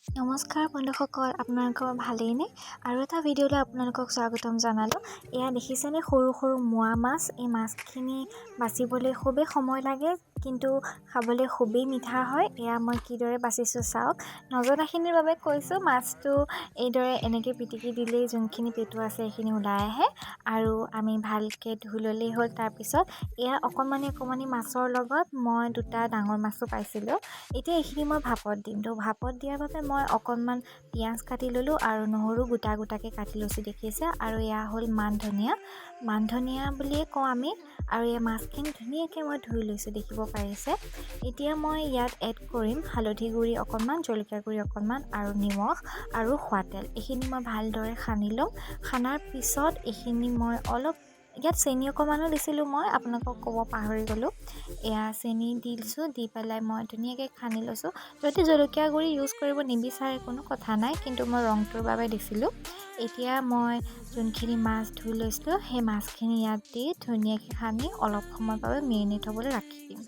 নমস্কাৰ বন্ধুসকল, আপোনালোকৰ ভালেইনে? আৰু এটা ভিডিঅ'লৈ আপোনালোকক স্বাগতম জনালোঁ। এয়া দেখিছেনে সৰু সৰু মোৱা মাছ? এই মাছখিনি বাচিবলৈ খুবেই সময় লাগে, কিন্তু খাবলৈ খুবেই মিঠা হয়। এয়া মই কিদৰে বাচিছোঁ চাওক। নজনাখিনিৰ বাবে কৈছোঁ, মাছটো এইদৰে এনেকৈ পিটিকি দিলেই যোনখিনি পেটু আছে সেইখিনি ওলাই আহে আৰু আমি ভালকৈ ধুই ল'লেই হ'ল। তাৰপিছত এয়া অকণমানি অকণমানি মাছৰ লগত মই দুটা ডাঙৰ মাছো পাইছিলোঁ। এতিয়া এইখিনি মই ভাপত দিম। তো ভাপত দিয়াৰ বাবে মই অকণমান পিঁয়াজ কাটি ল'লোঁ আৰু নহৰু গোটা গোটাকৈ কাটি লৈছোঁ, দেখিছে। আৰু এয়া হ'ল মান ধনিয়া, মান ধনিয়া বুলিয়ে কওঁ আমি। আৰু এই মাছখিনি ধুনীয়াকৈ মই ধুই লৈছোঁ, দেখিব পাৰিছে। এতিয়া মই ইয়াত এড কৰিম হালধি গুড়ি অকণমান, জলকীয়া গুড়ি অকণমান আৰু নিমখ আৰু খোৱা তেল। এইখিনি মই ভালদৰে সানি ল'ম। সানাৰ পিছত এইখিনি মই অলপ ইয়াত চেনি অকণমানো দিছিলোঁ, মই আপোনালোকক ক'ব পাহৰি গ'লোঁ। এয়া চেনি দিছোঁ, দি পেলাই মই ধুনীয়াকৈ সানি লৈছোঁ। যদি জলকীয়া গুড়ি ইউজ কৰিব নিবিচাৰে, কোনো কথা নাই, কিন্তু মই ৰংটোৰ বাবে দিছিলোঁ। এতিয়া মই যোনখিনি মাছ ধুই লৈছিলোঁ, সেই মাছখিনি ইয়াত দি ধুনীয়াকৈ সানি অলপ সময়ৰ বাবে মেৰিনেট হ'বলৈ ৰাখি দিম।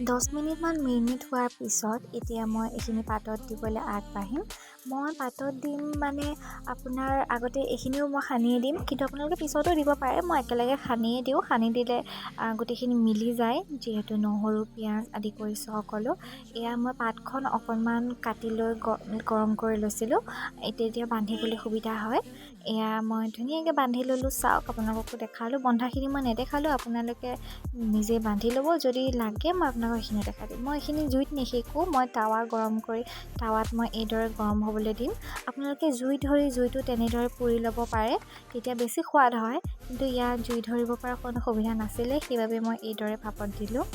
10 মিনিটমান মেৰিনেট হোৱাৰ পিছত এতিয়া মই এইখিনি পাতত দিবলৈ আগবাঢ়িম। মই পাতত দিম মানে আপোনাৰ আগতে এইখিনিও মই সানিয়ে দিম, কিন্তু আপোনালোকে পিছতো দিব পাৰে। মই একেলগে সানিয়ে দিওঁ। সানি দিলে গোটেইখিনি মিলি যায়, যিহেতু নহৰু, পিঁয়াজ আদি কৰিছোঁ সকলো। এয়া মই পাতখন অকণমান কাটি লৈ গৰম কৰি লৈছিলোঁ, তেতিয়া বান্ধিবলৈ সুবিধা হয়। এয়া মই ধুনীয়াকৈ বান্ধি ল'লোঁ, চাওক, আপোনালোককো দেখালোঁ। বন্ধাখিনি মই নেদেখালোঁ, আপোনালোকে নিজে বান্ধি ল'ব। যদি লাগে মই আপোনালোকক এইখিনি দেখাই দিম। মই এইখিনি জুইত নিশেকোঁ, মই টাৱা গৰম কৰি টাৱাত মই এইদৰে গৰম হ'বলৈ দিম। আপোনালোকে জুই ধৰি জুইটো তেনেদৰে পুৰি ল'ব পাৰে, তেতিয়া বেছি সোৱাদ হয়। কিন্তু ইয়াত জুই ধৰিব পৰা কোনো সুবিধা নাছিলে, সেইবাবে মই এইদৰে ভাপত দিলোঁ।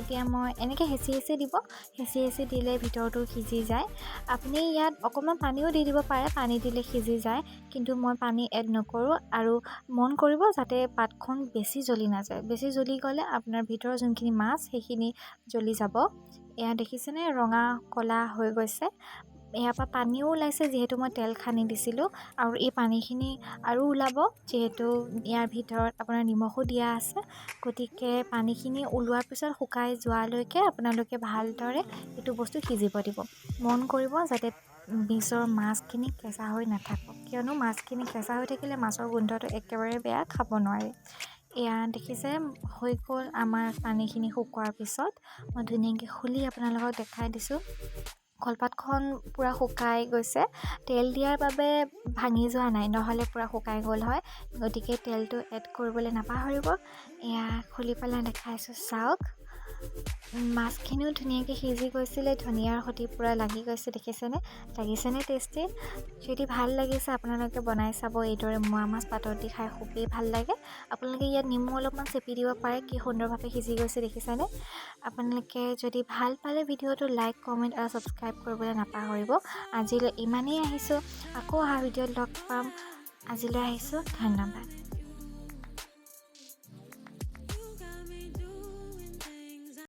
এতিয়া মই এনেকৈ হেঁচি হেঁচি দিব। হেঁচি হেঁচি দিলে ভিতৰটো সিজি যায়। আপুনি ইয়াত অকণমান পানীও দি দিব পাৰে, পানী দিলে সিজি যায়, কিন্তু মই পানী এড নকৰোঁ। আৰু মন কৰিব যাতে পাতখন বেছি জ্বলি নাযায়। বেছি জ্বলি গ'লে আপোনাৰ ভিতৰৰ যোনখিনি মাছ, সেইখিনি জ্বলি যাব। এয়া দেখিছেনে, ৰঙা ক'লা হৈ গৈছে। ইয়াৰ পৰা পানীও ওলাইছে, যিহেতু মই তেল সানি দিছিলোঁ। আৰু এই পানীখিনি আৰু ওলাব, যিহেতু ইয়াৰ ভিতৰত আপোনাৰ নিমখো দিয়া আছে। গতিকে পানীখিনি ওলোৱাৰ পিছত শুকাই যোৱালৈকে আপোনালোকে ভালদৰে এইটো বস্তু সিজিব দিব। মন কৰিব যাতে নিজৰ মাছখিনি কেঁচা হৈ নাথাকক, কিয়নো মাছখিনি কেঁচা হৈ থাকিলে মাছৰ গোন্ধটো একেবাৰে বেয়া, খাব নোৱাৰি। এয়া দেখিছে, হৈ গ'ল আমাৰ। পানীখিনি শুকোৱাৰ পিছত মই ধুনীয়াকৈ খুলি আপোনালোকক দেখাই দিছোঁ। কলপাতখন পূৰা শুকাই গৈছে। তেল দিয়াৰ বাবে ভাঙি যোৱা নাই, নহ'লে পূৰা শুকাই গ'ল হয়। গতিকে তেলটো এড কৰিবলৈ নাপাহৰিব। এয়া খুলি পেলাই দেখাইছোঁ, চাওক। মাছখিনিও ধুনীয়াকৈ সিজি গৈছিলে, ধনিয়াৰ সৈতে পূৰা লাগি গৈছে, দেখিছেনে? লাগিছেনে টেষ্টি? যদি ভাল লাগিছে, আপোনালোকে বনাই চাব এইদৰে। মোৱা মাছ পাতত দি খাই খুবেই ভাল লাগে। আপোনালোকে ইয়াত নেমু অলপমান চেপি দিব পাৰে। কি সুন্দৰভাৱে সিজি গৈছে, দেখিছেনে? আপোনালোকে যদি ভাল পালে ভিডিঅ'টো লাইক, কমেণ্ট আৰু ছাবস্ক্ৰাইব কৰিবলৈ নাপাহৰিব। আজিলৈ ইমানেই, আহিছোঁ। আকৌ অহা ভিডিঅ'ত লগ পাম। আজিলৈ আহিছোঁ, ধন্যবাদ।